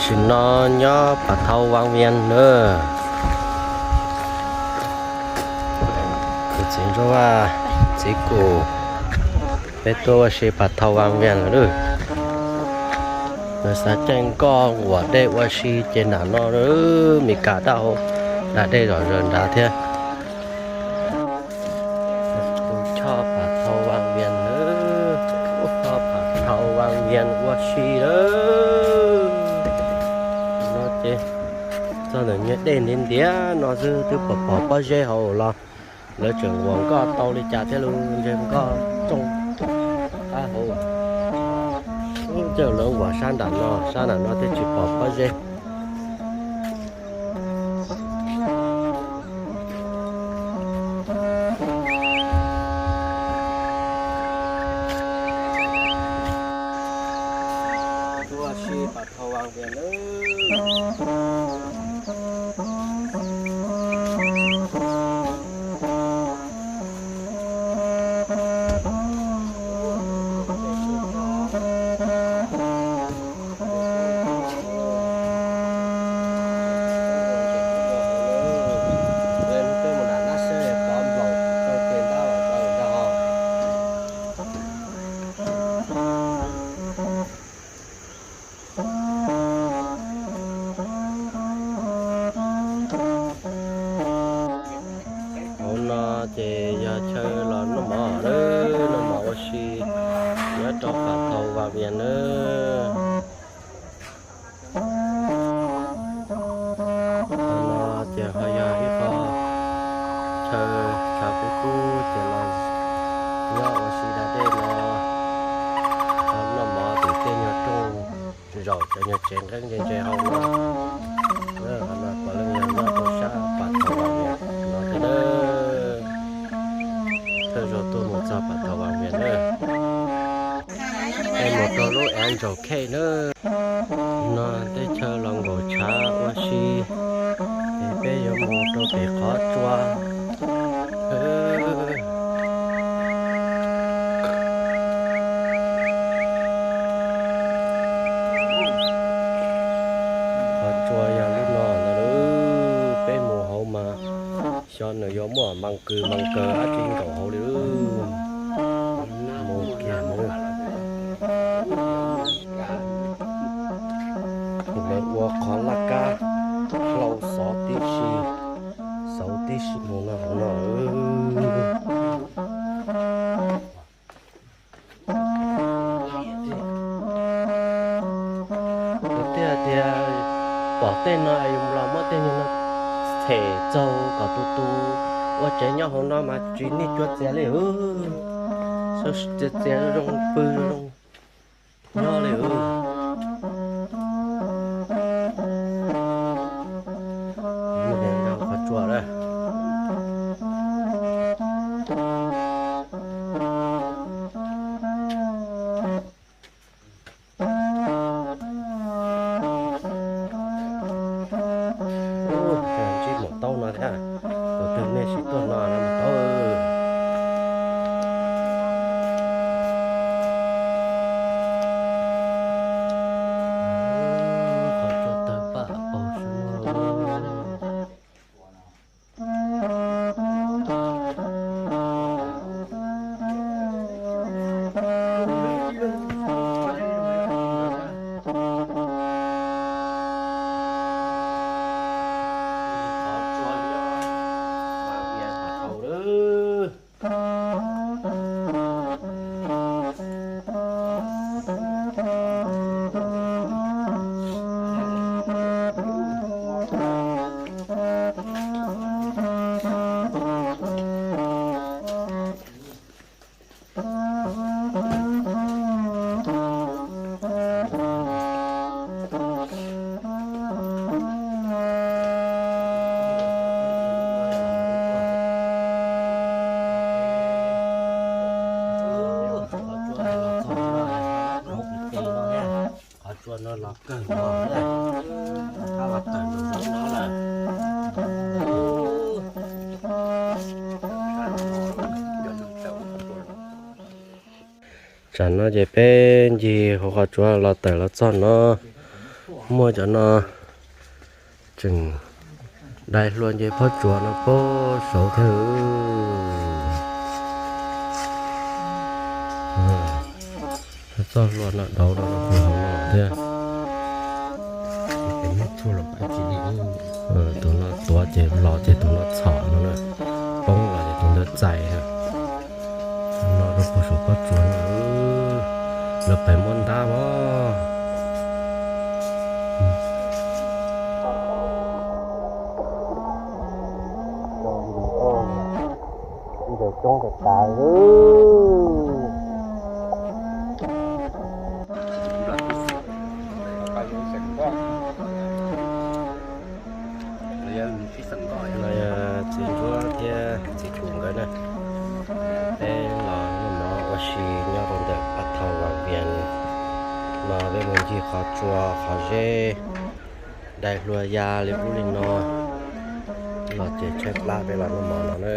Tam sim no nyob Phav Thau Vaj Vias na. Kuv txiv Ntsuab Vaj, txiv Kus, peb tuaj ua si Phav Thau Vaj Vias lawm. Lawv xav caij nkoj nquam dej ua si ces nram no, Mes Kas dab hau, da dej zom zaws nrad thiab. Tus choj Phav Thau Vaj Vias na, tus choj Phav Thau Vaj Vias ua si lawm. No ces txog ntawm nyuag dej ntiav ntiav no xwb twb pom pom pob zeb hauv los lawv tseem nquam nkoj tau li cas thiab los ntshe nkoj rooj qab hauv. Ub, cas lawv nquam sab nram no, sab nram no thiaj tsis pom pob zeb. Ua si Phav Thau Vaj Vias na. Hauv no ces yog chaw los noj mov lawm, noj mov ua si nyob rau Phav Thau Vaj Vias na. Qhov no ces ho yog ib qho chaw tshav kub kub ces los nyob ua si da dej no, noj mov tim tej nyuag rooj zaum cov nyuag tsev nqeeb ntse ntse hauv no. Qhov no puav leej yog nyob rau sab Phav Thau Vaj Vias no thiab na. Thawj zaug tuaj mus txog Phav Thau Vaj Vias na. Peb mus rau lub Ev Ntsaum Khej na. No teb chaws los nkaum tshav ua si, es peb yuav mus rau pem qhov tsua. Qhov tsua yog lub no ntag lauj, peb mus hauv mas xyov nws yuav muaj mas kws mas kaws dab tsi nkaum hauv li. Mus kiag mus. Lawv ua qhov laj kab hlau xov tib si, xauv tib si mus no hauv no. Kuv thiaj tias pom tej no los muab tej nyuag no them txaug kom tus tus ua tsev nyob hauv no mas tsis nij cuav txias li. Txias txias zoo pw zoo nyob li. Qhov tsua na. Ntsib maum taub no thiab, tus twg nej tsis tuaj no no maum taub. Qhov tsua tawg paj paug xwb. Qhov tsua no los kawg no, qab los tawm ntawm no lawm. Tsam no ces peb ncig hauv qhov tsua los tawm los txog no, Muaj cov no tseem dai hlua nce pob tsuas no pob saud thiab. Txoj hlua no dauv no hauv no thiab. Tus no tuav ces los ces tus no txhom no na, poob los ces tus ntawd txais. No rau puag saum pob tsuas no, lawv pais muab ntab os. Ncaws coob tas tas li. No yog txiv Ntsuab thiab txiv Kus nkawd na. Peb los noj mov ua si nyob rau ntawm Paj Thau Vam Vias no, peb mus ncig qhov tsua qhov zeb, dai hlua ya li ub li no, los ces tshaib plab peb los noj mov no na.